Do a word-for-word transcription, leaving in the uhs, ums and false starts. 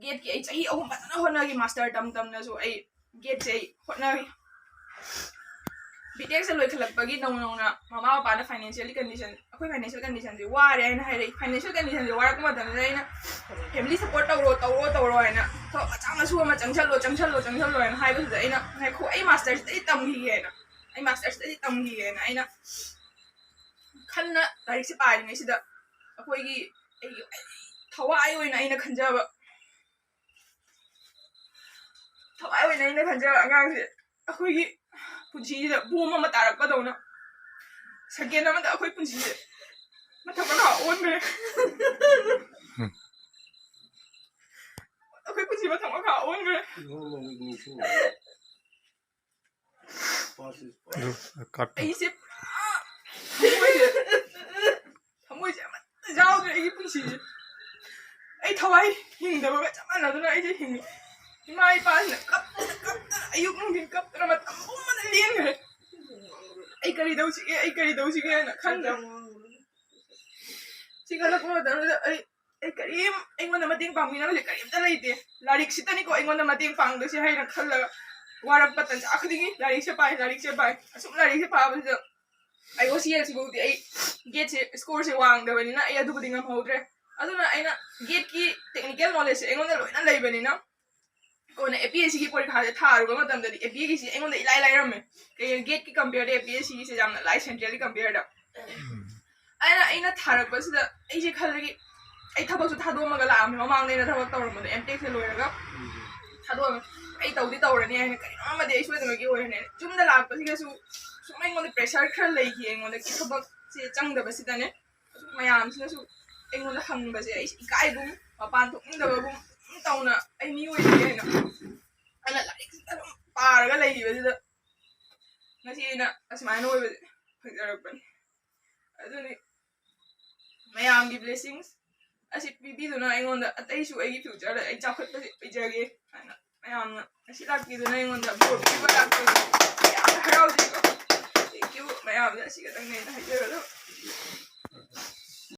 ꯒꯦꯠꯀꯤ ꯑꯩ ꯆꯍꯤ ꯑꯍꯨꯝ ꯐꯖꯅ ꯍꯣꯠꯅꯈꯤ, ꯃꯥꯁꯇꯔ ꯇꯝ ꯇꯝꯅꯁꯨ ꯑꯩ ꯒꯦꯠꯁꯦ ꯑꯩ ꯍꯣꯠꯅꯔꯤ꯫ ꯕꯤꯇꯦꯛꯁꯦ ꯂꯣꯏꯈꯠꯂꯛꯄꯒꯤ ꯅꯧ ꯅꯧꯅ ꯃꯃꯥ ꯕꯕꯥꯅ ꯐꯥꯏꯅꯥꯟꯁꯤꯌꯦꯜꯂꯤ ꯀꯟꯗꯤꯁꯟ, ꯑꯩꯈꯣꯏ ꯐꯥꯏꯅꯥꯟꯁꯤꯌꯦꯜ ꯀꯟꯗꯤꯁꯟꯁꯦ ꯋꯥꯔꯦ ꯍꯥꯏꯅ ꯍꯥꯏꯔꯛꯏ꯫ ꯐꯥꯏꯅꯥꯟꯁꯤꯌꯦꯜ ꯀꯟꯗꯤꯁꯟꯁꯦ ꯋꯥꯔꯛꯄ ꯃꯇꯝꯗ ꯑꯩꯅ ꯐꯦꯃꯤꯂꯤ ꯁꯄꯣꯔꯠ ꯇꯧꯔꯣ ꯇꯧꯔꯣ ꯇꯧꯔꯣ ꯍꯥꯏꯅ, ꯊꯕꯛ ꯃꯆꯥ ꯃꯁꯨ ꯑꯃ ꯆꯪꯁꯜꯂꯣ ꯆꯪꯁꯜꯂꯣ ꯆꯪꯁꯜꯂꯣ ꯍꯥꯏꯅ ꯍꯥꯏꯕꯁꯤꯗ ꯑꯩꯅ ꯉꯥꯏꯈꯣ, ꯑꯩ ꯃꯥꯁꯇꯔꯁꯤꯗ ꯑꯩ ꯇꯝꯈꯤꯒꯦ ꯍꯥꯏꯅ, ꯑꯩ ꯃꯥꯁꯇꯔꯁꯤꯗ ꯑꯩ ꯇꯝꯈꯤꯒꯦ ꯍꯥꯏꯅ ꯑꯩꯅ ꯈꯟꯅ ꯂꯥꯏꯔꯤꯛꯁꯦ ꯄꯥꯔꯤꯉꯩꯁꯤꯗ ꯑꯩꯈꯣꯏꯒꯤ ꯑꯩꯒꯤ ꯊꯋꯥꯏ ꯑꯣꯏꯅ ꯑꯩꯅ ꯈꯟꯖꯕ ꯊꯋꯥꯏ ꯑꯣꯏꯅ ꯑꯩꯅ ꯈꯟꯖꯕ ꯑꯉꯥꯡꯁꯦ ꯑꯩꯈꯣꯏꯒꯤ ꯄꯨꯟꯁꯤꯁꯤꯗ ꯕꯣꯝ ꯑꯃ ꯇꯥꯔꯛꯄꯗꯧꯅ ꯁꯦꯀꯦꯟ ꯑꯃꯗ ꯑꯩꯈꯣꯏ ꯄꯨꯟꯁꯤꯁꯦ ꯃꯊꯛ ꯃꯈꯥ ꯑꯣꯟꯈ꯭ꯔꯦ꯫ ꯑꯩꯈꯣꯏ ꯄꯨꯟꯁꯤ ꯃꯊꯛ ꯃꯈꯥ ꯑꯣꯟꯈ꯭ꯔꯦ꯫ ꯑꯗꯨ ꯀꯠ ꯑꯩꯁꯦ ꯄꯨꯔꯥ ꯊꯃꯣꯏꯁꯦ ꯊꯃꯣꯏꯁꯦ ꯑꯃꯠꯇ ꯌꯥꯎꯗ꯭ꯔꯦ ꯑꯩꯒꯤ ꯄꯨꯟꯁꯤꯁꯦ꯫ ꯑꯩ ꯊꯋꯥꯏ ꯍꯤꯡꯗꯕꯒ ꯆꯞ ꯃꯥꯟꯅꯗꯨꯅ ꯑꯩꯁꯦ ꯍꯤꯡꯉꯤ꯫ ꯏꯃꯥ ꯏꯄꯥꯁꯤꯅ ꯀꯞꯇꯅ ꯀꯞꯇꯅ ꯑꯌꯨꯛ ꯅꯨꯡꯊꯤꯟ ꯀꯞꯇꯅ ꯃꯇꯝ ꯄꯨꯝꯕꯗ ꯂꯦꯟꯈ꯭ꯔꯦ꯫ ꯑꯩ ꯀꯔꯤ ꯇꯧꯁꯤꯒꯦ, ꯑꯩ ꯀꯔꯤ ꯇꯧꯁꯤꯒꯦ ꯍꯥꯏꯅ ꯈꯟꯗꯅ ꯁꯤ ꯈꯜꯂꯛꯄ ꯃꯇꯝꯗ ꯑꯩ ꯑꯩ ꯀꯔꯤꯝ ꯑꯩꯉꯣꯟꯗ ꯃꯇꯦꯡ ꯄꯥꯡꯕꯤꯅꯕꯁꯦ ꯀꯔꯤꯝꯇ ꯂꯩꯇꯦ꯫ ꯂꯥꯏꯔꯤꯛꯁꯤꯗꯅꯤꯀꯣ ꯑꯩꯉꯣꯟꯗ ꯃꯇꯦꯡ ꯄꯥꯡꯗꯣꯏꯁꯦ ꯍꯥꯏꯅ ꯈꯜꯂꯒ ꯋꯥꯔꯛꯄ ꯇꯟꯖꯥ ꯈꯨꯗꯤꯡꯒꯤ ꯂꯥꯏꯔꯤꯛꯁꯦ ꯄꯥꯏ, ꯂꯥꯏꯔꯤꯛꯁꯦ ꯄꯥꯏ꯫ ꯑꯁꯨꯝ ꯂꯥꯏꯔꯤꯛꯁꯦ ꯄꯥꯕꯁꯤꯗ ꯑꯩ ꯑꯣ ꯁꯤ ꯑꯦꯜꯁꯤꯐꯥꯎꯗꯤ ꯑꯩ ꯒꯦꯠꯁꯦ ꯁ꯭ꯀꯣꯔꯁꯦ ꯋꯥꯡꯗꯕꯅꯤꯅ ꯑꯩ ꯑꯗꯨꯕꯨꯗꯤ ꯉꯝꯍꯧꯗ꯭ꯔꯦ꯫ ꯑꯗꯨꯅ ꯑꯩꯅ ꯒꯦꯠꯀꯤ ꯇꯦꯛꯅꯤꯀꯦꯜ ꯅꯣꯂꯦꯖꯁꯦ ꯑꯩꯉꯣꯟꯗ ꯂꯣꯏꯅ ꯂꯩꯕꯅꯤꯅ ꯀꯣꯟꯅ ꯑꯦ ꯄꯤ ꯑꯦꯁ ꯁꯤꯒꯤ ꯄꯔꯤꯈꯥꯁꯦ ꯊꯥꯔꯨꯕ ꯃꯇꯝꯗꯗꯤ ꯑꯦ ꯄꯤ ꯑꯦꯁ ꯁꯤꯁꯦ ꯑꯩꯉꯣꯟꯗ ꯏꯂꯥꯏ ꯂꯥꯏꯔꯝꯃꯦ꯫ ꯀꯩꯒꯤꯅꯣ ꯒꯦꯠꯀꯤ ꯀꯝꯄꯤꯌꯔꯗ ꯑꯦ ꯄꯤ ꯑꯦꯁ ꯁꯤꯒꯤꯁꯦ ꯌꯥꯝꯅ ꯂꯥꯏ ꯁꯦꯟꯇ꯭ꯔꯦꯜꯒꯤ ꯀꯝꯄꯤꯌꯔꯗ꯫ ꯑꯩꯅ ꯑꯩꯅ ꯊꯥꯔꯛꯄꯁꯤꯗ ꯑꯩꯁꯦ ꯈꯜꯂꯒꯤ ꯑꯩ ꯊꯕꯛꯁꯨ ꯊꯥꯗꯣꯛꯑꯝꯃꯒ ꯂꯥꯛꯑꯝꯃꯦ꯫ ꯃꯃꯥꯡꯗ ꯑꯩꯅ ꯊꯕꯛ ꯇꯧꯔꯝꯕꯗꯣ ꯑꯦꯝ ꯇꯦꯛꯁꯦ ꯂꯣꯏꯔꯒ ꯊꯥꯗꯣꯛꯑꯝꯃꯦ꯫ ꯑꯩ ꯇꯧꯗꯤ ꯇꯧꯔꯅꯤ ꯍꯥꯏꯅ ꯀꯔꯤꯅꯣ ꯑꯃꯗꯤ ꯑꯩ ꯁꯣꯏꯗꯅꯃꯛꯀꯤ ꯑꯣꯏꯔꯅꯤ꯫ ꯌꯨꯝꯗ ꯂꯥꯛꯄꯁꯤꯗꯁꯨ ꯁꯨꯝ ꯑꯩꯉꯣꯟꯗ ꯄ꯭ꯔꯦꯁꯔ ꯈꯔ ꯂꯩꯈꯤ ꯑꯩꯉꯣꯟꯗ ꯊꯕꯛꯁꯦ ꯆꯪꯗꯕꯁꯤꯗꯅꯦ꯫ ꯑꯁꯨꯝ ꯃꯌꯥꯝꯁꯤꯅꯁꯨ ꯑꯩꯉꯣꯟꯗ ꯍꯪꯕꯁꯦ ꯑꯩꯁꯦ ꯏꯀꯥꯏꯒꯨꯝ ꯃꯄꯥꯟ ꯊꯣꯛꯅꯤꯡꯗꯕꯒꯨꯝ ꯑꯗꯨꯝ ꯇꯧꯅ ꯑꯩ ꯃꯤ ꯑꯣꯏꯗꯦ ꯍꯥꯏꯅ ꯑꯩꯅ ꯂꯥꯏꯔꯤꯛꯁꯤꯗ ꯑꯗꯨꯝ ꯄꯥꯔꯒ ꯂꯩꯈꯤꯕꯁꯤꯗ ꯉꯁꯤ ꯑꯩꯅ ꯑꯁꯨꯃꯥꯏꯅ ꯑꯣꯏꯕꯁꯦ ꯐꯪꯖꯔꯛꯄꯅꯤ꯫ ꯑꯗꯨꯅꯤ ꯃꯌꯥꯝꯒꯤ ꯕ꯭ꯂꯦꯁꯤꯡꯁ ꯑꯁꯤ ꯄꯤꯕꯤꯗꯨꯅ ꯑꯩꯉꯣꯟꯗ ꯑꯇꯩꯁꯨ ꯑꯩꯒꯤ ꯐ꯭ꯌꯨꯆꯔꯗ ꯑꯩ ꯆꯥꯎꯈꯠꯄꯁꯦ ꯑꯣꯏꯖꯒꯦ ꯍꯥꯏꯅ ꯃꯌꯥꯝꯅ ꯉꯁꯤ ꯂꯥꯛꯄꯤꯗꯨꯅ ꯑꯩꯉꯣꯟꯗ ꯕꯣꯔ ꯄꯤꯕ